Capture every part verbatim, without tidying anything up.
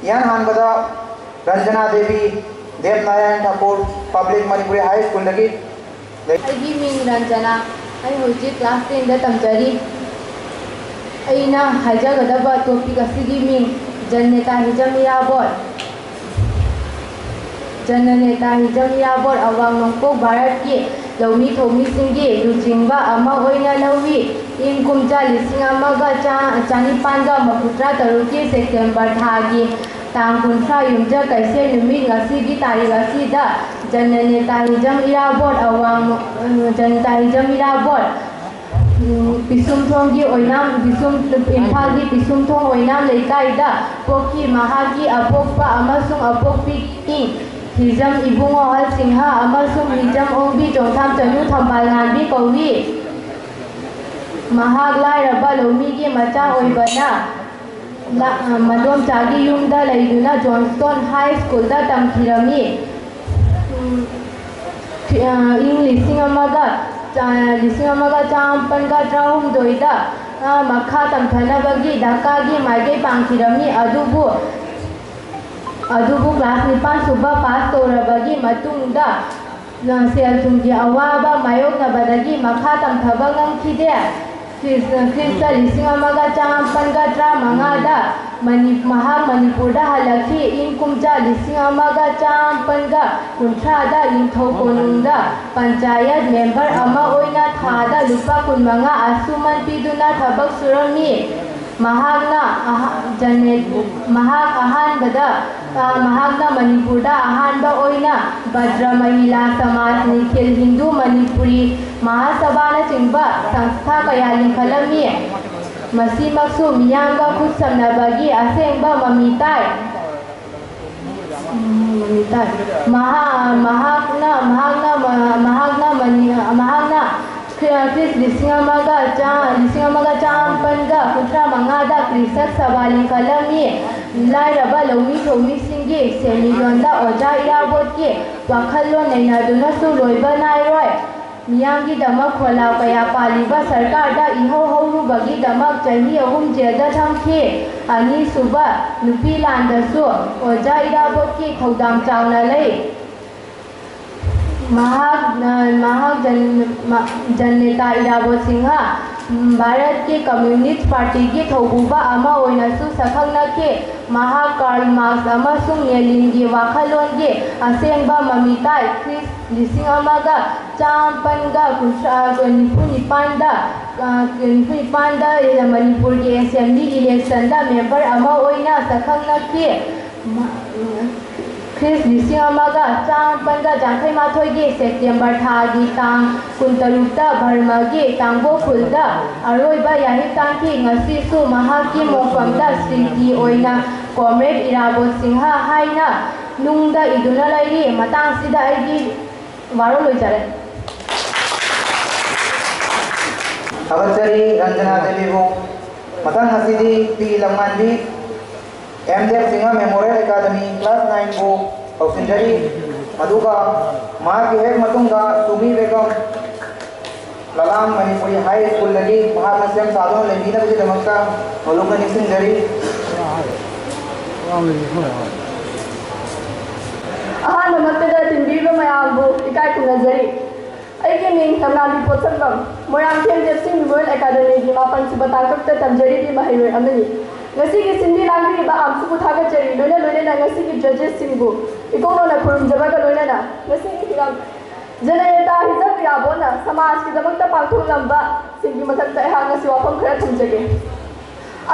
ꯏꯍꯥꯟ ꯍꯥꯟꯕꯗ ꯔꯟꯖꯅꯥ ꯗꯦꯕꯤ, ꯗꯦꯕ ꯅꯥꯔꯥꯌꯟ ꯊꯥꯀꯨꯔ ꯄꯕ꯭ꯂꯤꯛ ꯃꯅꯤꯄꯨꯔꯤ ꯍꯥꯏ ꯁ꯭ꯀꯨꯜꯗꯒꯤ꯫ ꯑꯩꯒꯤ ꯃꯤꯡ ꯔꯟꯖꯅꯥ꯫ ꯑꯩ ꯍꯧꯖꯤꯛ ꯀ꯭ꯂꯥꯁ ꯇꯦꯟꯗ ꯇꯝꯖꯔꯤ꯫ ꯑꯩꯅ ꯍꯥꯏꯖꯒꯗꯕ ꯇꯣꯄꯤꯛ ꯑꯁꯤꯒꯤ ꯃꯤꯡ ꯖꯟꯅꯦꯇꯥ ꯍꯤꯖꯝ ꯏꯔꯥꯕꯣꯠ꯫ ꯖꯟꯅꯅꯦꯇꯥ ꯍꯤꯖꯝ ꯏꯔꯥꯕꯣꯠ ꯑꯋꯥꯡ ꯅꯣꯡꯄꯣꯛ ꯚꯥꯔꯠꯀꯤ ꯂꯧꯃꯤ ꯊꯧꯃꯤꯁꯤꯡꯒꯤ ꯂꯨꯆꯤꯡꯕ ꯑꯃ ꯑꯣꯏꯅ ꯂꯧꯏ꯫ ꯏꯪ ꯀꯨꯝꯖꯥ ꯂꯤꯁꯤꯡ ꯑꯃꯒ ꯆꯥ-, ꯆꯅꯤꯄꯥꯟꯒ ꯃꯔꯤꯐꯨꯇꯔꯥ ꯇꯔꯨꯛꯀꯤ ꯁꯦꯞꯇꯦꯝꯕꯔ ꯊꯥꯒꯤ ꯇꯥꯡ ꯀꯨꯟꯊ꯭ꯔꯥ ꯌꯨꯝꯖ ꯀꯩꯁꯦꯜ ꯅꯨꯃꯤꯠ ꯉꯁꯤꯒꯤ ꯇꯥꯔꯤꯛ ꯑꯁꯤꯗ ꯖꯟꯅꯅꯦꯇꯥ ꯍꯤꯖꯝ ꯏꯔꯥꯕꯣꯠ ꯑꯋꯥꯡ, ꯖꯟꯅꯦꯇꯥ ꯍꯤꯖꯝ ꯏꯔꯥꯕꯣꯠ ꯎꯝ, ꯄꯤꯁꯨꯝꯊꯣꯡꯒꯤ ꯑꯣꯏꯅꯥꯝ, ꯄꯤꯁꯨꯝ, ꯏꯝꯐꯥꯜꯒꯤ ꯄꯤꯁꯨꯝꯊꯣꯡ ꯑꯣꯏꯅꯥꯝ ꯂꯩꯀꯥꯏꯗ ꯄꯣꯛꯈꯤ꯫ ꯃꯍꯥꯛꯀꯤ ꯑꯄꯣꯛꯄ ꯑꯃꯁꯨꯡ ꯑꯄꯣꯛꯄꯤꯅꯤ ꯍꯤꯖꯝ ꯏꯕꯨꯡꯉꯣ ꯍꯔ ꯁꯤꯡꯍ ꯑꯃꯁꯨꯡ ꯍꯤꯖꯝ ꯑꯣꯡꯕꯤ ꯆꯣꯡꯊꯥꯝ ꯆꯅꯨ ꯊꯝꯕꯥꯜ ꯉꯥꯟꯕꯤ ꯀꯧꯏ꯫ ꯃꯍꯥꯛ ꯂꯥꯏꯔꯕ ꯂꯧꯃꯤꯒꯤ ꯃꯆꯥ ꯑꯣꯏꯕꯅ, ꯂ-, ꯃꯗꯣꯝꯆꯥꯒꯤ ꯌꯨꯝꯗ ꯂꯩꯗꯨꯅ ꯖꯣꯟꯁꯇꯣꯟ ꯍꯥꯏ ꯁ꯭ꯀꯨꯜꯗ ꯇꯝꯈꯤꯔꯝꯃꯤ꯫ ꯎꯝ, ꯈ꯭ꯔꯤ-, ꯑ, ꯏꯪ ꯂꯤꯁꯤꯡ ꯑꯃꯒ ꯆꯥ-, ꯂꯤꯁꯤꯡ ꯑꯃꯒ ꯆꯥꯃꯥꯄꯟꯒ ꯇꯔꯥꯍꯨꯝꯗꯣꯏꯗ, ꯑ, ꯃꯈꯥ ꯇꯝꯊꯅꯕꯒꯤ ꯙꯥꯀꯥꯒꯤ ꯃꯥꯏꯀꯩ ꯄꯥꯡꯈꯤꯔꯝꯃꯤ꯫ ꯑꯗꯨꯕꯨ, ꯑꯗꯨꯕꯨ ꯀ꯭ꯂꯥꯁ ꯅꯤꯄꯥꯟ ꯁꯨꯕ ꯄꯥꯁ ꯇꯧꯔꯕꯒꯤ ꯃꯇꯨꯡꯗ, ꯁꯦꯜ ꯊꯨꯝꯒꯤ ꯑꯋꯥꯕ ꯃꯥꯌꯣꯛꯅꯕꯗꯒꯤ ꯃꯈꯥ ꯇꯝꯊꯕ ꯉꯝꯈꯤꯗꯦ꯫ ꯈ꯭ꯔꯤꯁ-, ꯈ꯭ꯔꯤꯁꯇ ꯂꯤꯁꯤꯡ ꯑꯃꯒ ꯆꯥꯃꯥꯄꯟꯒ ꯇꯔꯥꯃꯉꯥꯗ ꯃꯅꯤ-, ꯃꯍꯥꯛ ꯃꯅꯤꯄꯨꯔꯗ ꯍꯜꯂꯛꯈꯤ꯫ ꯏꯪ ꯀꯨꯝꯖꯥ ꯂꯤꯁꯤꯡ ꯑꯃꯒ ꯆꯥꯃꯥꯄꯟꯒ ꯀꯨꯟꯊ꯭ꯔꯥꯗ ꯅꯤꯡꯊꯧ ꯀꯣꯅꯨꯡꯗ ꯄꯟꯆꯥꯌꯠ ꯃꯦꯝꯕꯔ ꯑꯃ ꯑꯣꯏꯅ ꯊꯥꯗ ꯂꯨꯄꯥ ꯀꯨꯟꯃꯉꯥ ꯑꯁꯨꯃꯟ ꯄꯤꯗꯨꯅ ꯊꯕꯛ ꯁꯨꯔꯝꯃꯤ꯫ ꯃꯍꯥꯛꯅ ꯑꯍ-, ꯖꯅꯦꯠ-, ꯃꯍꯥꯛ ꯑꯍꯥꯟꯕꯗ, ꯑ, ꯃꯍꯥꯛꯅ ꯃꯅꯤꯄꯨꯔꯗ ꯑꯍꯥꯟꯕ ꯑꯣꯏꯅ ꯕꯗ꯭ꯔ ꯃꯍꯤꯂꯥ ꯁꯃꯥꯖ, ꯅꯤꯈꯤꯜ ꯍꯤꯟꯗꯨ ꯃꯅꯤꯄꯨꯔꯤ ꯃꯍꯥꯁꯚꯥꯅꯆꯤꯡꯕ ꯁꯪꯁꯊꯥ ꯀꯌꯥ ꯂꯤꯡꯈꯠꯂꯝꯃꯤ꯫ ꯃꯁꯤꯃꯛꯁꯨ ꯃꯤꯌꯥꯝꯒ ꯈꯨꯠꯁꯝꯅꯕꯒꯤ ꯑꯁꯦꯡꯕ ꯃꯃꯤ ꯇꯥꯏ꯫ ꯎꯝ, ꯃꯃꯤ ꯇꯥꯏ꯫ ꯃꯍꯥ-, ꯃꯍꯥꯛꯅ, ꯃꯍꯥꯛꯅ, ꯃꯍꯥꯛꯅ ꯃꯅꯤ-, ꯃꯍꯥꯛꯅ ꯈ꯭ꯔꯤꯁ ꯂꯤꯁꯤꯡ ꯑꯃꯒ ꯆꯥ-, ꯂꯤꯁꯤꯡ ꯑꯃꯒ ꯆꯥꯃꯥꯄꯟꯒ ꯀꯨꯟꯊ꯭ꯔꯥ ꯃꯉꯥꯗ ꯀ꯭ꯔꯤꯁꯛ ꯁꯚꯥ ꯂꯤꯡꯈꯠꯂꯝꯃꯤ꯫ ꯂꯥꯏꯔꯕ ꯂꯧꯃꯤ ꯊꯧꯃꯤꯁꯤꯡꯒꯤ ꯁꯦꯟꯃꯤꯠꯂꯣꯟꯗ ꯑꯣꯖꯥ ꯏꯔꯥꯕꯣꯠꯀꯤ ꯋꯥꯈꯜꯂꯣꯟ ꯅꯩꯅꯗꯨꯅꯁꯨ ꯂꯣꯏꯕ ꯅꯥꯏꯔꯣꯏ꯫ ꯃꯤꯌꯥꯝꯒꯤꯗꯃꯛ ꯈꯣꯜꯂꯥꯎ ꯀꯌꯥ ꯄꯥꯜꯂꯤꯕ ꯁꯔꯀꯥꯔꯗ ꯏꯍꯧ ꯍꯧꯔꯨꯕꯒꯤꯗꯃꯛ ꯆꯍꯤ ꯑꯍꯨꯝ ꯖꯦꯜꯗ ꯊꯝꯈꯤ꯫ ꯑꯅꯤꯁꯨꯕ ꯅꯨꯄꯤ ꯂꯥꯟꯗꯁꯨ ꯑꯣꯖꯥ ꯏꯔꯥꯕꯣꯠꯀꯤ ꯊꯧꯗꯥꯡ ꯆꯥꯎꯅ ꯂꯩ꯫ ꯃꯍꯥꯛ, ꯃꯍꯥꯛ ꯖꯟ-, ꯃ-, ꯖꯟꯅꯦꯇꯥ ꯏꯔꯥꯕꯣꯠ ꯁꯤꯡꯍ, ꯚꯥꯔꯠꯀꯤ ꯀꯝꯃ꯭ꯌꯨꯅꯤꯁ꯭ꯠ ꯄꯥꯔꯇꯤꯒꯤ ꯊꯧꯕꯨꯕ ꯑꯃ ꯑꯣꯏꯅꯁꯨ ꯁꯛꯈꯪꯅꯈꯤ꯫ ꯃꯍꯥꯛ ꯀꯥꯔꯜ ꯃꯥꯔꯛꯁ ꯑꯃꯁꯨꯡ ꯂꯦꯅꯤꯟꯒꯤ ꯋꯥꯈꯜꯂꯣꯟꯒꯤ ꯑꯁꯦꯡꯕ ꯃꯃꯤ ꯇꯥꯏ꯫ ꯈ꯭ꯔꯤꯁ ꯂꯤꯁꯤꯡ ꯑꯃꯒ ꯆꯥꯃꯥꯄꯟꯒ ꯀꯨꯟꯊ꯭ꯔꯥ, ꯅꯤꯐꯨ ꯅꯤꯄꯥꯟꯗ, ꯑ, ꯅꯤꯐꯨ ꯅꯤꯄꯥꯟꯗ ꯃꯅꯤꯄꯨꯔꯒꯤ ꯑꯦꯁꯦꯝꯕ꯭ꯂꯤ ꯏꯂꯦꯛꯁꯟꯗ ꯃꯦꯝꯕꯔ ꯑꯃ ꯑꯣꯏꯅ ꯁꯛꯈꯪꯅꯈꯤ꯫ ꯃ-, ꯈ꯭ꯔꯤꯁ ꯂꯤꯁꯤꯡ ꯑꯃꯒ ꯆꯥꯃꯥꯄꯟꯒ ꯌꯥꯡꯈꯩ ꯃꯥꯊꯣꯏꯒꯤ ꯁꯦꯞꯇꯦꯝꯕꯔ ꯊꯥꯒꯤ ꯇꯥꯡ ꯀꯨꯟꯇꯔꯨꯛꯇ ꯕꯔꯃꯥꯒꯤ ꯇꯥꯡꯕꯣ ꯈꯨꯜꯗ ꯑꯔꯣꯏꯕ ꯌꯥꯍꯤꯞ ꯇꯥꯟꯈꯤ꯫ ꯉꯁꯤꯁꯨ ꯃꯍꯥꯛꯀꯤ ꯃꯣꯡꯐꯝꯗ ꯁ꯭ꯃ꯭ꯔꯤꯇꯤ ꯑꯣꯏꯅ ꯀꯣꯝꯔꯦꯗ ꯏꯔꯥꯕꯣꯠ ꯁꯤꯡꯍ ꯍꯥꯏꯅ ꯅꯨꯡꯗ ꯏꯗꯨꯅ ꯂꯩꯔꯤ꯫ ꯃꯇꯥꯡꯁꯤꯗ ꯑꯩꯒꯤ ꯋꯥꯔꯣꯜ ꯂꯣꯏꯖꯔꯦ꯫ ꯊꯥꯒꯠꯆꯔꯤ ꯔꯟꯖꯅꯥ ꯗꯦꯕꯤꯕꯨ꯫ ꯃꯊꯪ ꯑꯁꯤꯗꯤ ꯄꯤ ꯂꯝꯉꯥꯟꯕꯤ, ꯑꯦꯝ ꯗꯦꯕ ꯁꯤꯡꯍ ꯃꯦꯃꯣꯔꯤꯌꯦꯜ ꯑꯦꯀꯥꯗꯃꯤ ꯀ꯭ꯂꯥꯁ ꯅꯥꯏꯟꯕꯨ ꯀꯧꯁꯤꯟꯖꯔꯤ꯫ ꯑꯗꯨꯒ ꯃꯍꯥꯛꯀꯤ ꯍꯦꯛ ꯃꯇꯨꯡꯗ ꯁꯨꯃꯤ ꯕꯦꯒꯝ, ꯂꯂꯥꯡ ꯃꯅꯤꯄꯨꯔꯤ ꯍꯥꯏ ꯁ꯭ꯀꯨꯜꯗꯒꯤ ꯃꯍꯥꯛꯅ ꯁꯦꯝ ꯁꯥꯗꯨꯅ ꯂꯩꯕꯤꯅꯕꯒꯤꯗꯃꯛꯇ ꯅꯣꯂꯨꯛꯅ ꯅꯤꯡꯁꯤꯡꯖꯔꯤ꯫ ꯑꯍꯥꯟꯕꯃꯛꯇꯗ ꯇꯤꯟꯕꯤꯔꯤꯕ ꯃꯌꯥꯝꯕꯨ ꯏꯀꯥꯏ ꯈꯨꯝꯅꯖꯔꯤ꯫ ꯑꯩꯒꯤ ꯃꯤꯡ ꯂꯝꯉꯥꯟꯕꯤ ꯄꯣꯠꯁꯪꯕꯝ, ꯃꯣꯏꯔꯥꯡꯊꯦꯝ ꯗꯦꯕ ꯁꯤꯡꯍ ꯃꯦꯃꯣꯔꯤꯌꯦꯜ ꯑꯦꯀꯥꯗꯃꯤꯒꯤ ꯃꯥꯄꯟꯁꯨꯕ ꯇꯥꯡꯀꯛꯇ ꯇꯝꯖꯔꯤꯕꯤ ꯃꯍꯩꯔꯣꯏ ꯑꯃꯅꯤ꯫ ꯉꯁꯤꯒꯤ ꯁꯤꯟꯕꯤ ꯂꯥꯡꯕꯤꯔꯤꯕ ꯑꯥꯝꯁꯨꯕꯨ ꯊꯥꯒꯠꯆꯔꯤ, ꯂꯣꯏꯅ ꯂꯣꯏꯅꯅ ꯉꯁꯤꯒꯤ ꯖꯖꯦꯁꯁꯤꯡꯕꯨ ꯏꯀꯣꯛ ꯅꯧꯅ ꯈꯨꯔꯨꯝꯖꯕꯒ ꯂꯣꯏꯅꯅ ꯉꯁꯤꯒꯤ ꯍꯤꯔꯝ ꯖꯅꯅꯦꯇꯥ ꯍꯤꯖꯝ ꯏꯔꯥꯕꯣꯠꯅ ꯁꯃꯥꯖꯀꯤꯗꯃꯛꯇ ꯄꯥꯡꯊꯣꯛꯂꯝꯕꯁꯤꯡꯒꯤ ꯃꯊꯛꯇ ꯑꯩꯍꯥꯛ ꯉꯁꯤ ꯋꯥꯐꯝ ꯈꯔ ꯊꯝꯖꯒꯦ꯫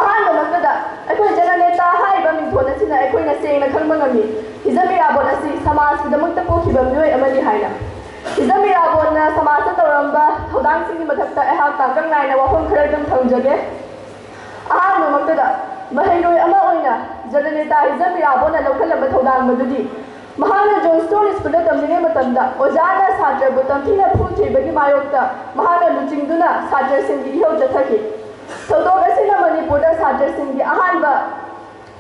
ꯑꯍꯥꯟꯕꯃꯛꯇꯗ ꯑꯩꯈꯣꯏ ꯖꯅꯅꯦꯇꯥ ꯍꯥꯏꯔꯤꯕ ꯃꯤꯡꯊꯣꯟ ꯑꯁꯤꯅ ꯑꯩꯈꯣꯏꯅ ꯁꯦꯡꯅ ꯈꯪꯕ ꯉꯝꯃꯤ, ꯍꯤꯖꯝ ꯏꯔꯥꯕꯣꯠ ꯑꯁꯤ ꯁꯃꯥꯖꯀꯤꯗꯃꯛꯇ ꯄꯣꯛꯈꯤꯕ ꯃꯤꯑꯣꯏ ꯑꯃꯅꯤ ꯍꯥꯏꯅ꯫ ꯍꯤꯖꯝ ꯏꯔꯥꯕꯣꯠꯅ ꯁꯃꯥꯖꯇ ꯇꯧꯔꯝꯕ ꯊꯧꯗꯥꯡꯁꯤꯡꯒꯤ ꯃꯊꯛꯇ ꯑꯩꯍꯥꯛ ꯇꯥꯡꯀꯛ ꯅꯥꯏꯅ ꯋꯥꯐꯝ ꯈꯔꯗꯪ ꯊꯝꯖꯒꯦ꯫ ꯑꯍꯥꯟꯕꯃꯛꯇꯗ ꯃꯍꯩꯔꯣꯏ ꯑꯃ ꯑꯣꯏꯅ ꯖꯅꯅꯦꯇꯥ ꯍꯤꯖꯝ ꯏꯔꯥꯕꯣꯠꯅ ꯂꯧꯈꯠꯂꯝꯕ ꯊꯧꯗꯥꯡ ꯃꯗꯨꯗꯤ ꯃꯍꯥꯛꯅ ꯖꯣꯟꯁꯇꯣꯟ ꯁ꯭ꯀꯨꯜꯗ ꯇꯝꯂꯤꯉꯩ ꯃꯇꯝꯗ ꯑꯣꯖꯥꯅ ꯁꯥꯇ꯭ꯔꯕꯨ ꯇꯝꯊꯤꯅ ꯐꯨ ꯊꯣꯏꯕꯒꯤ ꯃꯥꯌꯣꯛꯇ ꯃꯍꯥꯛꯅ ꯂꯨꯆꯤꯡꯗꯨꯅ ꯁꯥꯇ꯭ꯔꯁꯤꯡꯒꯤ ꯏꯍꯧ ꯆꯠꯊꯈꯤ꯫ ꯊꯧꯗꯣꯛ ꯑꯁꯤꯅ ꯃꯅꯤꯄꯨꯔꯗ ꯁꯥꯇ꯭ꯔꯁꯤꯡꯒꯤ ꯑꯍꯥꯟꯕ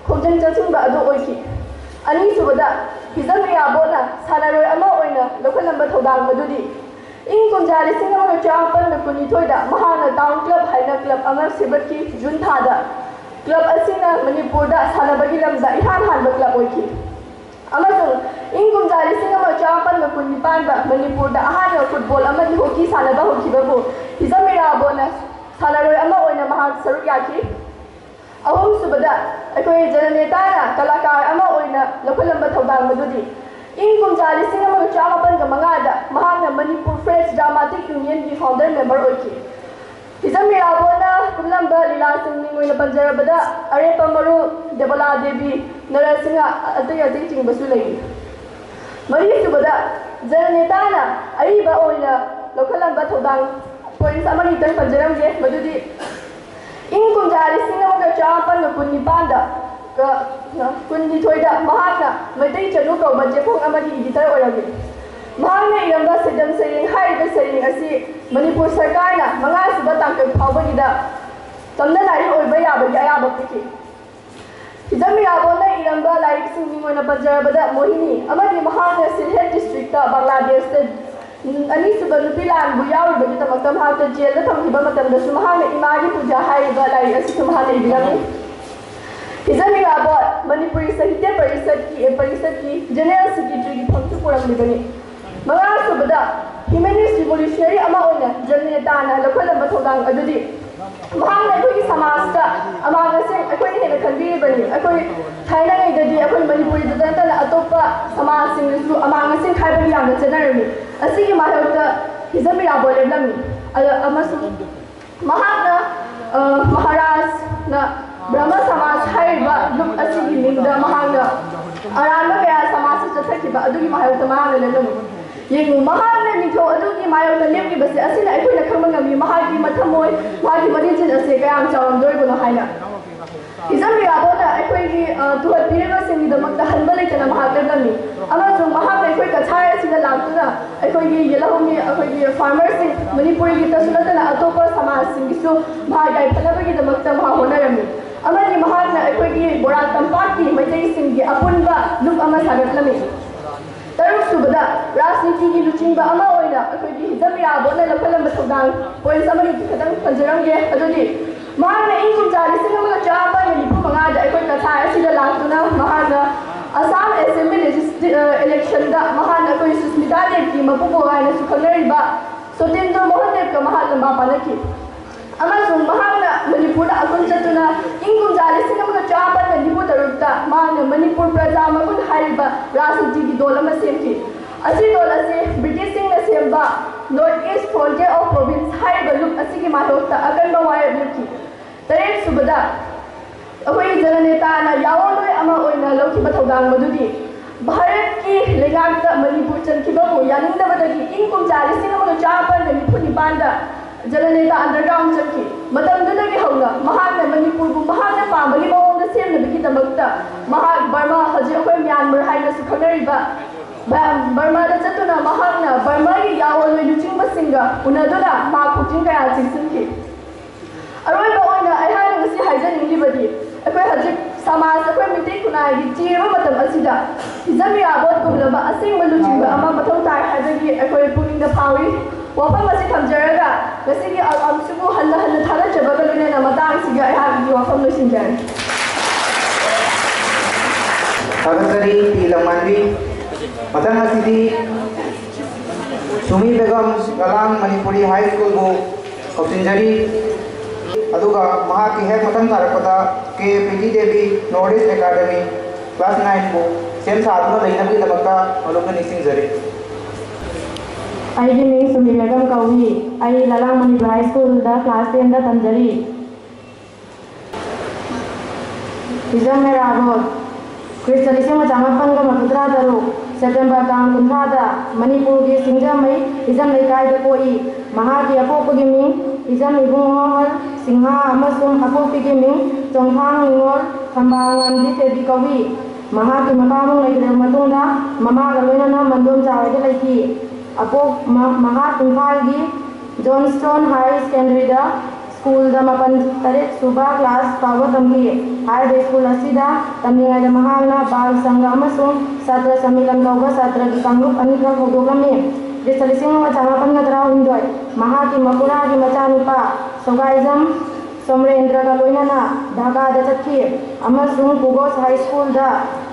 ꯈꯣꯡꯖꯪ ꯆꯪꯁꯤꯟꯕ ꯑꯗꯨ ꯑꯣꯏꯈꯤ꯫ ꯑꯅꯤꯁꯨꯕꯗ, ꯍꯤꯖꯝ ꯏꯔꯥꯕꯣꯠꯅ ꯁꯥꯟꯅꯔꯣꯏ ꯑꯃ ꯑꯣꯏꯅ ꯂꯧꯈꯠꯂꯝꯕ ꯊꯧꯗꯥꯡ ꯃꯗꯨꯗꯤ ꯏꯪ ꯀꯨꯝꯖꯥ ꯂꯤꯁꯤꯡ ꯑꯃꯒ ꯆꯥꯃꯥꯄꯟꯒ ꯀꯨꯟꯅꯤꯊꯣꯏꯗ ꯃꯍꯥꯛꯅ ꯇꯥꯎꯟ ꯀ꯭ꯂꯕ ꯍꯥꯏꯅ ꯀ꯭ꯂꯕ ꯑꯃ ꯁꯦꯝꯒꯠꯈꯤ꯫ ꯖꯨꯟ ꯊꯥꯗ ꯀ꯭ꯂꯕ ꯑꯁꯤꯅ ꯃꯅꯤꯄꯨꯔꯗ ꯁꯥꯟꯅꯕꯒꯤ ꯂꯝꯗ ꯏꯍꯥꯟ ꯍꯥꯟꯕ ꯀ꯭ꯂꯕ ꯑꯣꯏꯈꯤ꯫ ꯑꯃꯁꯨꯡ ꯏꯪ ꯀꯨꯝꯖꯥ ꯂꯤꯁꯤꯡ ꯑꯃꯒ ꯆꯥꯃꯥꯄꯟꯒ ꯀꯨꯟꯅꯤꯄꯥꯟꯗ ꯃꯅꯤꯄꯨꯔꯗ ꯑꯍꯥꯟꯕ ꯐꯨꯠꯕꯣꯜ ꯑꯃꯗꯤ ꯍꯣꯀꯤ ꯁꯥꯟꯅꯕ ꯍꯧꯈꯤꯕꯕꯨ ꯍꯤꯖꯝ ꯏꯔꯥꯕꯣꯠꯅ ꯁꯥꯟꯅꯔꯣꯏ ꯑꯃ ꯑꯣꯏꯅ ꯃꯍꯥꯛ ꯁꯔꯨꯛ ꯌꯥꯈꯤ꯫ ꯑꯍꯨꯝꯁꯨꯕꯗ, ꯑꯩꯈꯣꯏ ꯖꯅꯅꯦꯇꯥꯅ ꯀꯂꯥꯀꯥꯔ ꯑꯃ ꯑꯣꯏꯅ ꯂꯧꯈꯠꯂꯝꯕ ꯊꯧꯗꯥꯡ ꯑꯗꯨꯗꯤ ꯏꯪ ꯀꯨꯝꯖꯥ ꯂꯤꯁꯤꯡ ꯑꯃꯒ ꯆꯥꯃꯥꯄꯟꯒ ꯃꯉꯥꯗ ꯃꯍꯥꯛꯅ ꯃꯅꯤꯄꯨꯔ ꯐ꯭ꯔꯦꯟꯁ ꯗ꯭ꯔꯥꯃꯥꯇꯤꯛ ꯌꯨꯅꯤꯌꯟꯒꯤ ꯐꯥꯎꯟꯗꯔ ꯃꯦꯝꯕꯔ ꯑꯣꯏꯈꯤ꯫ ꯍꯤꯖꯝ ꯏꯔꯥꯕꯣꯠꯅ ꯀꯨꯝꯂꯝꯕ ꯂꯤꯂꯥꯁꯤꯡ ꯃꯤꯡ ꯑꯣꯏꯅ ꯄꯟꯖꯔꯕꯗ ꯑꯔꯦꯞꯄ ꯃꯔꯨ, ꯗꯦꯕꯣꯂꯥ ꯗꯦꯕꯤ, ꯅꯔꯁꯤꯡꯍ, ꯑꯇꯩ ꯑꯇꯩꯆꯤꯡꯕꯁꯨ ꯂꯩꯔꯤ꯫ ꯃꯔꯤꯁꯨꯕꯗ, ꯖꯅꯅꯦꯇꯥꯅ ꯑꯏꯕ ꯑꯣꯏꯅ ꯂꯧꯈꯠꯂꯝꯕ ꯊꯧꯗꯥꯡ ꯄꯣꯏꯟꯠꯁ ꯑꯃꯅꯤꯇꯪ ꯄꯟꯖꯔꯝꯒꯦ꯫ ꯃꯗꯨꯗꯤ ꯏꯪ ꯀꯨꯝꯖꯥ ꯂꯤꯁꯤꯡ ꯑꯃꯒ ꯆꯥꯃꯥꯄꯟꯒ ꯀꯨꯟꯅꯤꯄꯥꯟꯗ, ꯀ-, ꯀꯨꯟꯅꯤꯊꯣꯏꯗ ꯃꯍꯥꯛꯅ ꯃꯩꯇꯩ ꯆꯅꯨ ꯀꯧꯕ ꯆꯦꯐꯣꯡ ꯑꯃꯒꯤ ꯏꯗꯤꯇꯔ ꯑꯣꯏꯔꯝꯃꯤ꯫ ꯃꯍꯥꯛꯅ ꯏꯔꯝꯕ ꯁꯦꯗꯝ ꯁꯩꯔꯦꯡ ꯍꯥꯏꯔꯤꯕ ꯁꯩꯔꯦꯡ ꯑꯁꯤ ꯃꯅꯤꯄꯨꯔ ꯁꯔꯀꯥꯔꯅ ꯃꯉꯥꯁꯨꯕ ꯇꯥꯡꯀꯛ ꯐꯥꯎꯕꯒꯤꯗ ꯇꯝꯅ ꯂꯥꯏꯔꯤꯛ ꯑꯣꯏꯕ ꯌꯥꯕꯒꯤ ꯑꯌꯥꯕ ꯄꯤꯈꯤ꯫ ꯍꯤꯖꯝ ꯏꯔꯥꯕꯣꯠꯅ ꯏꯔꯝꯕ ꯂꯥꯏꯔꯤꯛꯁꯤꯡ ꯃꯤꯡ ꯑꯣꯏꯅ ꯄꯟꯖꯔꯕꯗ ꯃꯣꯍꯤꯅꯤ ꯑꯃꯗꯤ ꯃꯍꯥꯛꯅ ꯁꯤꯜꯍꯦꯠ ꯗꯤꯁꯇ꯭ꯔꯤꯛꯇ ꯕꯪꯒ꯭ꯂꯥꯗꯦꯁꯇ ꯑꯅꯤꯁꯨꯕ ꯅꯨꯄꯤ ꯂꯥꯟꯕꯨ ꯌꯥꯎꯔꯨꯕꯒꯤꯗꯃꯛꯇ ꯃꯍꯥꯛꯇ ꯖꯦꯜꯗ ꯊꯝꯈꯤꯕ ꯃꯇꯝꯗꯁꯨ ꯃꯍꯥꯛꯅ ꯏꯃꯥꯒꯤ ꯄꯨꯖꯥ ꯍꯥꯏꯔꯤꯕ ꯂꯥꯏꯔꯤꯛ ꯑꯁꯤꯁꯨ ꯃꯍꯥꯛꯅ ꯏꯕꯤꯔꯝꯃꯤ꯫ ꯍꯤꯖꯝ ꯏꯔꯥꯕꯣꯠ ꯃꯅꯤꯄꯨꯔꯤ ꯁꯥꯍꯤꯇ꯭ꯌ ꯄꯔꯤꯁꯠꯀꯤ, ꯄꯔꯤꯁꯠꯀꯤ ꯖꯦꯅꯔꯦꯜ ꯁꯦꯀ꯭ꯔꯦꯇꯔꯤꯒꯤ ꯐꯝꯁꯨ ꯄꯨꯔꯝꯂꯤꯕꯅꯤ꯫ ꯃꯉꯥꯁꯨꯕꯗ, ꯍ꯭ꯌꯨꯃꯦꯅꯤꯁ ꯔꯤꯚꯣꯂꯨꯁꯅꯔꯤ ꯑꯃ ꯑꯣꯏꯅ ꯖꯅꯅꯦꯇꯥꯅ ꯂꯧꯈꯠꯂꯝꯕ ꯊꯧꯗꯥꯡ ꯑꯗꯨꯗꯤ ꯃꯍꯥꯛꯅ ꯑꯩꯈꯣꯏꯒꯤ ꯁꯃꯥꯖꯇ ꯑꯃꯥꯡ ꯑꯁꯦꯡ ꯑꯩꯈꯣꯏꯅ ꯍꯦꯟꯅ ꯈꯟꯕꯤꯔꯤꯕꯅꯤ꯫ ꯑꯩꯈꯣꯏ ꯊꯥꯏꯅꯉꯩꯗꯗꯤ ꯑꯩꯈꯣꯏ ꯃꯅꯤꯄꯨꯔꯤꯗ ꯅꯠꯇꯅ ꯑꯇꯣꯞꯄ ꯁꯃꯥꯖꯁꯤꯡꯗꯁꯨ ꯑꯃꯥꯡ ꯑꯁꯦꯡ ꯈꯥꯏꯕꯒꯤ ꯌꯥꯝꯅ ꯆꯠꯅꯔꯝꯃꯤ꯫ ꯑꯁꯤꯒꯤ ꯃꯥꯌꯣꯛꯇ ꯍꯤꯖꯝ ꯏꯔꯥꯕꯣꯠ ꯂꯦꯞꯂꯝꯃꯤ꯫ ꯑꯗ-, ꯑꯃꯁꯨꯡ ꯃꯍꯥꯛꯅ, ꯑ, ꯃꯍꯥꯔꯥꯖꯅ ꯕ꯭ꯔꯍꯃ ꯁꯃꯥꯖ ꯍꯥꯏꯔꯤꯕ ꯂꯨꯞ ꯑꯁꯤꯒꯤ ꯃꯤꯡꯗ ꯃꯍꯥꯛꯅ ꯑꯔꯥꯟꯕ ꯀꯌꯥ ꯁꯃꯥꯖꯇ ꯆꯠꯊꯈꯤꯕ ꯑꯗꯨꯒꯤ ꯃꯥꯌꯣꯛꯇ ꯃꯍꯥꯛꯅ ꯂꯦꯞꯂꯝꯃꯤ꯫ ꯌꯦꯡꯉꯨ, ꯃꯍꯥꯛꯅ ꯅꯤꯡꯊꯧ ꯑꯗꯨꯒꯤ ꯃꯥꯌꯣꯛꯇ ꯂꯦꯞꯂꯤꯕꯁꯦ ꯑꯁꯤꯅ ꯑꯩꯈꯣꯏꯅ ꯈꯪꯕ ꯉꯝꯃꯤ ꯃꯍꯥꯛꯀꯤ ꯃꯊꯃꯣꯏ, ꯃꯍꯥꯛꯀꯤ ꯃꯔꯤꯟꯖꯦꯜ ꯑꯁꯦ ꯀꯌꯥꯝ ꯆꯥꯎꯔꯝꯗꯣꯔꯤꯕꯅꯣ ꯍꯥꯏꯅ꯫ ꯍꯤꯖꯝ ꯏꯔꯥꯕꯣꯠꯅ ꯑꯩꯈꯣꯏꯒꯤ, ꯑ, ꯇꯨꯍꯠꯄꯤꯔꯤꯕꯁꯤꯡꯒꯤꯗꯃꯛꯇ ꯍꯟꯕ ꯂꯩꯇꯅ ꯃꯍꯥꯛ ꯂꯦꯞꯂꯝꯃꯤ꯫ ꯑꯃꯁꯨꯡ ꯃꯍꯥꯛꯅ ꯑꯩꯈꯣꯏ ꯀꯆꯥꯏ ꯑꯁꯤꯗ ꯂꯥꯛꯇꯨꯅ ꯑꯩꯈꯣꯏꯒꯤ ꯌꯦꯜꯍꯧꯃꯤ, ꯑꯩꯈꯣꯏꯒꯤ ꯐꯥꯔꯃꯔꯁꯤꯡ, ꯃꯅꯤꯄꯨꯔꯒꯤꯇꯁꯨ ꯅꯠꯇꯅ ꯑꯇꯣꯞꯄ ꯁꯃꯥꯖꯁꯤꯡꯒꯤꯁꯨ ꯃꯍꯥꯛ ꯌꯥꯏꯐꯅꯕꯒꯤꯗꯃꯛꯇ ꯃꯍꯥꯛ ꯍꯣꯠꯅꯔꯝꯃꯤ꯫ ꯑꯃꯗꯤ ꯃꯍꯥꯛꯅ ꯑꯩꯈꯣꯏꯒꯤ ꯕꯣꯔꯥ ꯇꯝꯄꯥꯛꯀꯤ ꯃꯩꯇꯩꯁꯤꯡꯒꯤ ꯑꯄꯨꯟꯕ ꯂꯨꯞ ꯑꯃ ꯁꯥꯒꯠꯂꯝꯃꯤ꯫ ꯇꯔꯨꯛ ꯁꯨꯕꯗ, ꯔꯥꯖꯅꯤꯇꯤꯒꯤ ꯂꯨꯆꯤꯡꯕ ꯑꯃ ꯑꯣꯏꯅ ꯑꯩꯈꯣꯏꯒꯤ ꯍꯤꯖꯝ ꯏꯔꯥꯕꯣꯠꯅ ꯂꯧꯈꯠꯂꯝꯕ ꯊꯧꯗꯥꯡ points ꯑꯃꯅꯤ ꯈꯛꯇꯪ ꯄꯟꯖꯔꯝꯒꯦ꯫ ꯑꯗꯨꯗꯤ ꯃꯍꯥꯛꯅ ꯏꯪ ꯀꯨꯝꯖꯥ ꯂꯤꯁꯤꯡ ꯑꯃꯒ ꯆꯥꯃꯥꯄꯟꯒ ꯅꯤꯐꯨ ꯃꯉꯥꯗ ꯑꯩꯈꯣꯏ ꯀꯁꯥꯔ ꯑꯁꯤꯗ ꯂꯥꯛꯇꯨꯅ ꯃꯍꯥꯛꯅ ꯑꯁꯥꯝ assembly legis-, ꯑ, election ꯗ ꯃꯍꯥꯛꯅ ꯑꯩꯈꯣꯏ ꯁꯨꯁꯃꯤꯇꯥ ꯗꯦꯕꯀꯤ ꯃꯄꯨꯕꯣꯛ ꯍꯥꯏꯅꯁꯨ ꯈꯪꯅꯔꯤꯕ ꯁꯣꯇꯦꯟꯗ꯭ꯔ ꯃꯣꯍꯟ ꯗꯦꯕꯀ ꯃꯍꯥꯛ ꯂꯝꯕꯥ ꯄꯥꯅꯈꯤ꯫ ꯑꯃꯁꯨꯡ ꯃꯍꯥꯛꯅ ꯃꯅꯤꯄꯨꯔꯗ ꯑꯗꯨꯝ ꯆꯠꯇꯨꯅ ꯏꯪ ꯀꯨꯝꯖꯥ ꯂꯤꯁꯤꯡ ꯑꯃꯒ ꯆꯥꯃꯥꯄꯟꯒ ꯅꯤꯐꯨ ꯇꯔꯨꯛꯇ ꯃꯍꯥꯛꯅ ꯃꯅꯤꯄꯨꯔ ꯄ꯭ꯔꯖꯥ ꯃꯒꯨꯟ ꯍꯥꯏꯔꯤꯕ ꯔꯥꯖꯅꯤꯇꯤꯒꯤ ꯗꯣꯜ ꯑꯃ ꯁꯦꯝꯈꯤ꯫ ꯑꯁꯤ ꯗꯣꯜ ꯑꯁꯤ ꯕ꯭ꯔꯤꯇꯤꯁꯁꯤꯡꯅ ꯁꯦꯝꯕ North East Frontier of Province ꯍꯥꯏꯔꯤꯕ ꯂꯨꯞ ꯑꯁꯤꯒꯤ ꯃꯥꯌꯣꯛꯇ ꯑꯀꯟꯕ ꯋꯥꯔꯦꯞ ꯂꯦꯞꯈꯤ꯫ ꯇꯔꯦꯠ ꯁꯨꯕꯗ, ꯑꯩꯈꯣꯏꯒꯤ ꯖꯅꯅꯦꯇꯥꯅ ꯌꯥꯑꯣꯟꯂꯣꯏ ꯑꯃ ꯑꯣꯏꯅ ꯂꯧꯈꯤꯕ ꯊꯧꯗꯥꯡ ꯃꯗꯨꯗꯤ ꯚꯥꯔꯠꯀꯤ ꯂꯩꯉꯥꯛꯇ ꯃꯅꯤꯄꯨꯔ ꯆꯟꯈꯤꯕꯕꯨ ꯌꯥꯅꯤꯡꯗꯕꯗꯒꯤ ꯏꯪ ꯀꯨꯝꯖꯥ ꯂꯤꯁꯤꯡ ꯑꯃꯒ ꯆꯥꯃꯥꯄꯟꯒ ꯅꯤꯐꯨ ꯅꯤꯄꯥꯟꯗ ꯖꯅꯅꯦꯇꯥ underground ꯆꯠꯈꯤ꯫ ꯃꯇꯝꯗꯨꯗꯒꯤ ꯍꯧꯅ ꯃꯍꯥꯛꯅ ꯃꯅꯤꯄꯨꯔꯕꯨ ꯃꯍꯥꯛꯅ ꯄꯥꯝꯕꯒꯤ ꯃꯑꯣꯡꯗ ꯁꯦꯝꯅꯕꯒꯤꯗꯃꯛꯇ ꯃꯍꯥꯛ ꯕꯔꯃꯥ, ꯍꯧꯖꯤꯛ ꯑꯩꯈꯣꯏ ꯃ꯭ꯌꯥꯟꯃꯥꯔ ꯍꯥꯏꯅꯁꯨ ꯈꯪꯅꯔꯤꯕ ꯕ-, ꯕꯔꯃꯥꯗ ꯆꯠꯇꯨꯅ ꯃꯍꯥꯛꯅ ꯕꯔꯃꯥꯒꯤ ꯌꯥꯑꯣꯟꯂꯣꯏ ꯂꯨꯆꯤꯡꯕꯁꯤꯡꯒ ꯎꯅꯗꯨꯅ ꯃꯍꯥꯛ ꯄꯨꯛꯆꯦꯜ ꯀꯌꯥ ꯆꯤꯡꯁꯤꯟꯈꯤ꯫ ꯑꯔꯣꯏꯕ ꯑꯣꯏꯅ ꯑꯩꯍꯥꯛꯅ ꯉꯁꯤ ꯍꯥꯏꯖꯅꯤꯡꯂꯤꯕꯗꯤ, ꯑꯩꯈꯣꯏ ꯍꯧꯖꯤꯛ ꯁꯃꯥꯖ, ꯑꯩꯈꯣꯏ ꯃꯤꯇꯩ ꯈꯨꯟꯅꯥꯏꯒꯤ ꯆꯤꯔꯕ ꯃꯇꯝ ꯑꯁꯤꯗ ꯍꯤꯖꯝ ꯏꯔꯥꯕꯣꯠꯀꯨꯝꯂꯕ ꯑꯁꯦꯡꯕ ꯂꯨꯆꯤꯡꯕ ꯑꯃ ꯃꯊꯧ ꯇꯥꯏ ꯍꯥꯏꯕꯒꯤ ꯑꯩꯈꯣꯏ ꯄꯨꯛꯅꯤꯡꯗ ꯐꯥꯎꯏ꯫ ꯋꯥꯐꯝ ꯑꯁꯤ ꯊꯝꯖꯔꯒ ꯉꯁꯤꯒꯤ ꯑꯥꯎꯠꯀꯝꯁꯤꯕꯨ ꯍꯟꯅ ꯍꯟꯅ ꯊꯥꯒꯠꯆꯕꯒ ꯂꯣꯏꯅꯅ ꯃꯇꯥꯡ ꯑꯁꯤꯒ ꯑꯩꯍꯥꯛꯀꯤ ꯋꯥꯐꯝ ꯂꯣꯏꯁꯤꯟꯖꯔꯦ꯫ ꯊꯥꯒꯠꯆꯔꯤ ꯄꯤ ꯂꯝꯉꯥꯟꯕꯤ꯫ ꯃꯊꯪ ꯑꯁꯤꯗꯤ ꯁꯨꯃꯤ ꯕꯦꯒꯝ, ꯂꯂꯥꯡ ꯃꯅꯤꯄꯨꯔꯤ ꯍꯥꯏ ꯁ꯭ꯀꯨꯜꯕꯨ ꯀꯧꯁꯤꯟꯖꯔꯤ꯫ ꯑꯗꯨꯒ ꯃꯍꯥꯛꯀꯤ ꯍꯦꯛ ꯃꯊꯪ ꯇꯥꯔꯛꯄꯗ ꯀꯦ Preeti Devi, North East Academy, class nineꯕꯨ ꯁꯦꯝ ꯁꯥꯗꯨꯅ ꯂꯩꯅꯕꯒꯤꯗꯃꯛꯇ ꯃꯂꯨꯞꯅ ꯅꯤꯡꯁꯤꯡꯖꯔꯤ꯫ ꯑꯩꯒꯤ ꯃꯤꯡ ꯁꯨꯃꯤ ꯕꯦꯒꯝ ꯀꯧꯏ꯫ ꯑꯩ ꯂꯂꯥꯡ ꯃꯅꯤꯄꯨꯔ ꯍꯥꯏ ꯁ꯭ꯀꯨꯜꯗ class tenꯗ ꯇꯝꯖꯔꯤ꯫ ꯍꯤꯖꯝ ꯏꯔꯥꯕꯣꯠ꯫ ꯈ꯭ꯔꯤꯁꯇ ꯂꯤꯁꯤꯡ ꯑꯃ ꯆꯥꯃꯥꯄꯟꯒ ꯃꯔꯤꯐꯨꯇꯔꯥ ꯇꯔꯨꯛ September ꯇꯥꯡ ꯀꯨꯟꯊ꯭ꯔꯥꯗ ꯃꯅꯤꯄꯨꯔꯒꯤ ꯁꯤꯡꯖꯃꯩ ꯍꯤꯖꯝ ꯂꯩꯀꯥꯏꯗ ꯄꯣꯛꯏ꯫ ꯃꯍꯥꯛꯀꯤ ꯑꯄꯣꯛꯄꯒꯤ ꯃꯤꯡ ꯍꯤꯖꯝ ꯏꯕꯨꯡꯉꯣ ꯁꯤꯡꯍ ꯑꯃꯁꯨꯡ ꯑꯄꯣꯛꯄꯤꯒꯤ ꯃꯤꯡ ꯆꯣꯡꯊꯥꯡ ꯅꯤꯉꯣꯜ ꯊꯝꯕꯥꯜꯉꯥꯝꯕꯤ ꯊꯣꯏꯕꯤ ꯀꯧꯏ꯫ ꯃꯍꯥꯛꯀꯤ ꯃꯄꯥꯕꯨꯡ ꯂꯩꯈꯤꯗ꯭ꯔꯕ ꯃꯇꯨꯡꯗ ꯃꯃꯥꯒ ꯂꯣꯏꯅꯅ ꯃꯟꯗꯣꯝꯆꯥ ꯍꯣꯏꯗ ꯂꯩꯈꯤ꯫ ꯑꯄꯣꯛ-, ꯃ-, ꯃꯍꯥꯛ ꯏꯝꯐꯥꯜꯒꯤ Johnstone Higher Secondaryꯗ ꯁ꯭ꯀꯨꯜꯗ ꯃꯥꯄꯟ ꯇꯔꯦꯠ ꯁꯨꯕ ꯀ꯭ꯂꯥꯁ ꯐꯥꯎꯕ ꯇꯝꯈꯤ꯫ ꯍꯥꯏꯔꯤꯕ ꯁ꯭ꯀꯨꯜ ꯑꯁꯤꯗ ꯇꯝꯂꯤꯉꯩꯗ ꯃꯍꯥꯛꯅ ꯕꯥꯜ ꯁꯪꯘ ꯑꯃꯁꯨꯡ ꯁꯥꯇ꯭ꯔ ꯁꯝꯃꯤꯂꯟ ꯀꯧꯕ ꯁꯥꯇ꯭ꯔꯒꯤ ꯀꯥꯡꯂꯨꯞ ꯑꯅꯤꯈꯛ ꯍꯧꯗꯣꯛꯂꯝꯃꯤ꯫ ꯈ꯭ꯔꯤꯁꯇ ꯂꯤꯁꯤꯡ ꯑꯃ ꯆꯥꯃꯥꯄꯟꯒ ꯇꯔꯥꯍꯨꯝꯗꯣꯏ, ꯃꯍꯥꯛꯀꯤ ꯃꯄꯨꯔꯥꯒꯤ ꯃꯆꯥꯅꯨꯄꯥ ꯁꯣꯒꯥꯏꯖꯝ ꯁꯣꯃꯔꯦꯟꯗ꯭ꯔꯒ ꯂꯣꯏꯅꯅ ꯙꯥꯀꯥꯗ ꯆꯠꯈꯤ ꯑꯃꯁꯨꯡ ꯄꯨꯒꯣꯁ ꯍꯥꯏ ꯁ꯭ꯀꯨꯜꯗ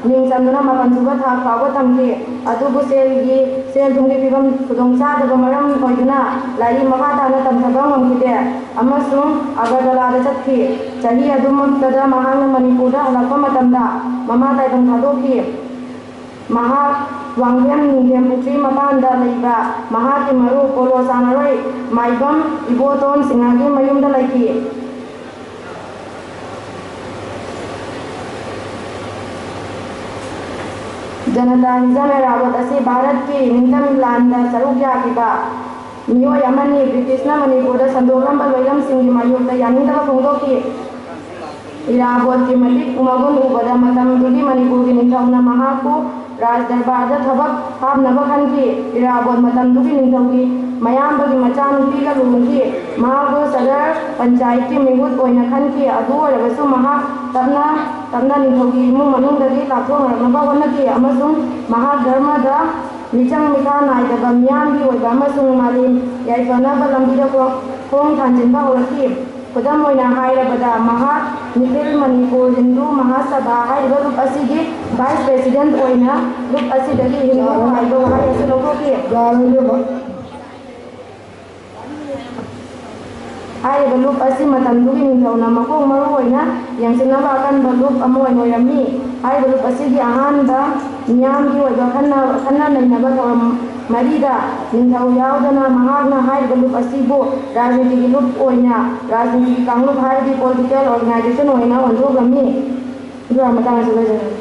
ꯃꯤꯡ ꯆꯟꯗꯨꯅ ꯃꯥꯄꯟ ꯁꯨꯕ ꯊꯥꯛ ꯐꯥꯎꯕ ꯇꯝꯈꯤ꯫ ꯑꯗꯨꯕꯨ ꯁꯦꯜꯒꯤ, ꯁꯦꯜ ꯊꯨꯝꯒꯤ ꯐꯤꯕꯝ ꯈꯨꯗꯣꯡꯆꯥꯗꯕ ꯃꯔꯝ ꯑꯣꯏꯗꯨꯅ ꯂꯥꯏꯔꯤꯛ ꯃꯈꯥ ꯇꯥꯅ ꯇꯝꯊꯕ ꯉꯝꯈꯤꯗꯦ ꯑꯃꯁꯨꯡ ꯑꯒꯔꯇꯂꯥꯗ ꯆꯠꯈꯤ꯫ ꯆꯍꯤ ꯑꯗꯨꯃꯛꯇꯗ ꯃꯍꯥꯛꯅ ꯃꯅꯤꯄꯨꯔꯗ ꯍꯜꯂꯛꯄ ꯃꯇꯝꯗ ꯃꯃꯥ ꯇꯥꯏꯕꯪ ꯊꯥꯗꯣꯛꯈꯤ꯫ ꯃꯍꯥꯛ ꯋꯥꯡꯈꯦꯝ ꯅꯤꯡꯊꯦꯝ ꯄꯨꯈ꯭ꯔꯤ ꯃꯄꯥꯟꯗ ꯂꯩꯕ ꯃꯍꯥꯛꯀꯤ ꯃꯔꯨꯞ ꯄꯣꯂꯣ ꯁꯥꯟꯅꯔꯣꯏ ꯃꯥꯏꯕꯝ ꯏꯕꯣꯇꯣꯟ ꯁꯤꯡꯍꯒꯤ ꯃꯌꯨꯝꯗ ꯂꯩꯈꯤ꯫ ꯖꯅꯇꯥ ꯍꯤꯖꯝ ꯑꯦꯔꯥꯕꯣꯠ ꯑꯁꯤ ꯚꯥꯔꯠꯀꯤ ꯅꯤꯡꯇꯝ ꯂꯥꯟꯗ ꯁꯔꯨꯛ ꯌꯥꯈꯤꯕ ꯃꯤꯑꯣꯏ ꯑꯃꯅꯤ꯫ ꯕ꯭ꯔꯤꯇꯤꯁꯅ ꯃꯅꯤꯄꯨꯔꯗ ꯁꯟꯗꯣꯛꯂꯝꯕ ꯂꯣꯏꯂꯝꯁꯤꯡꯒꯤ ꯃꯥꯌꯣꯛꯇ ꯌꯥꯅꯤꯡꯗꯕ ꯐꯣꯡꯗꯣꯛꯈꯤ꯫ ꯏꯔꯥꯕꯣꯠꯀꯤ ꯃꯇꯤꯛ ꯃꯒꯨꯟ ꯎꯕꯗ ꯃꯇꯝꯗꯨꯒꯤ ꯃꯅꯤꯄꯨꯔꯒꯤ ꯅꯤꯡꯊꯧꯅ ꯃꯍꯥꯛꯄꯨ ꯔꯥꯖ ꯗꯔꯕꯥꯔꯗ ꯊꯕꯛ ꯍꯥꯞꯅꯕ ꯈꯟꯈꯤ꯫ ꯏꯔꯥꯕꯣꯠ ꯃꯇꯝꯗꯨꯒꯤ ꯅꯤꯡꯊꯧꯒꯤ ꯃꯌꯥꯝꯕꯒꯤ ꯃꯆꯥꯅꯨꯄꯤꯒ ꯂꯨꯍꯣꯡꯈꯤ꯫ ꯃꯍꯥꯛꯄꯨ ꯁꯗꯔ ꯄꯟꯆꯥꯌꯠꯀꯤ ꯃꯤꯍꯨꯠ ꯑꯣꯏꯅ ꯈꯟꯈꯤ꯫ ꯑꯗꯨ ꯑꯣꯏꯔꯕꯁꯨ ꯃꯍꯥꯛ ꯇꯞꯅ ꯇꯞꯅ ꯅꯤꯡꯊꯧꯒꯤ ꯏꯃꯨꯡ ꯃꯅꯨꯡꯗꯒꯤ ꯂꯥꯞꯊꯣꯛꯅꯔꯛꯅꯕ ꯍꯣꯠꯅꯈꯤ ꯑꯃꯁꯨꯡ ꯃꯍꯥꯛ ꯙꯔꯃꯗ ꯃꯤꯆꯪ ꯃꯤꯈꯥ ꯅꯥꯏꯗꯕ ꯃꯤꯌꯥꯝꯒꯤ ꯑꯣꯏꯕ ꯑꯃꯁꯨꯡ ꯃꯥꯂꯦꯝ ꯌꯥꯏꯐꯅꯕ ꯂꯝꯕꯤꯗ ꯈꯣꯡ-, ꯈꯣꯡ ꯊꯥꯡꯖꯤꯟꯕ ꯍꯧꯔꯛꯈꯤ꯫ ꯈꯨꯗꯝ ꯑꯣꯏꯅ ꯍꯥꯏꯔꯕꯗ, ꯃꯍꯥꯛ ꯅꯤꯈꯤꯜ ꯃꯅꯤꯄꯨꯔ ꯍꯤꯟꯗꯨ ꯃꯍꯥꯁꯥꯚꯥ ꯍꯥꯏꯔꯤꯕ ꯂꯨꯞ ꯑꯁꯤꯒꯤ vice president ꯑꯣꯏꯅ ꯂꯨꯞ ꯑꯁꯤꯗꯒꯤ ꯍꯤꯟꯗꯨ ꯍꯥꯏꯕ ꯋꯥꯍꯩ ꯑꯁꯤ ꯂꯧꯊꯣꯛꯈꯤ꯫ ꯌꯥꯔꯦ, ꯏꯕꯦꯝꯃ꯫ ꯍꯥꯏꯔꯤꯕ ꯂꯨꯞ ꯑꯁꯤ ꯃꯇꯝꯗꯨꯒꯤ ꯅꯤꯡꯊꯧꯅ ꯃꯀꯣꯛ ꯃꯔꯨ ꯑꯣꯏꯅ ꯌꯦꯡꯁꯤꯟꯅꯕ ꯑꯀꯟꯕ ꯂꯨꯞ ꯑꯃ ꯑꯣꯏꯅ ꯑꯣꯏꯔꯝꯃꯤ꯫ ꯍꯥꯏꯔꯤꯕ ꯂꯨꯞ ꯑꯁꯤꯒꯤ ꯑꯍꯥꯟꯕ ꯃꯤꯌꯥꯝꯒꯤ ꯑꯣꯏꯕ ꯈꯟꯅ, ꯈꯟꯅ ꯅꯩꯅꯕ ꯊꯧꯔꯝ ꯃꯔꯤꯗ ꯅꯤꯡꯊꯧ ꯌꯥꯎꯗꯅ ꯃꯍꯥꯛꯅ ꯍꯥꯏꯔꯤꯕ ꯂꯨꯞ ꯑꯁꯤꯕꯨ ꯔꯥꯖꯅꯤꯇꯤꯒꯤ ꯂꯨꯞ ꯑꯣꯏꯅ ꯔꯥꯖꯅꯤꯇꯤꯒꯤ ꯀꯥꯡꯂꯨꯞ ꯍꯥꯏꯕꯗꯤ political organization ꯑꯣꯏꯅ ꯑꯣꯟꯊꯣꯛꯂꯝꯃꯤ꯫ ꯑꯗꯨ ꯃꯇꯥꯡ ꯑꯁꯤꯗ ꯂꯣꯏꯁꯤꯟꯖꯔꯒꯦ꯫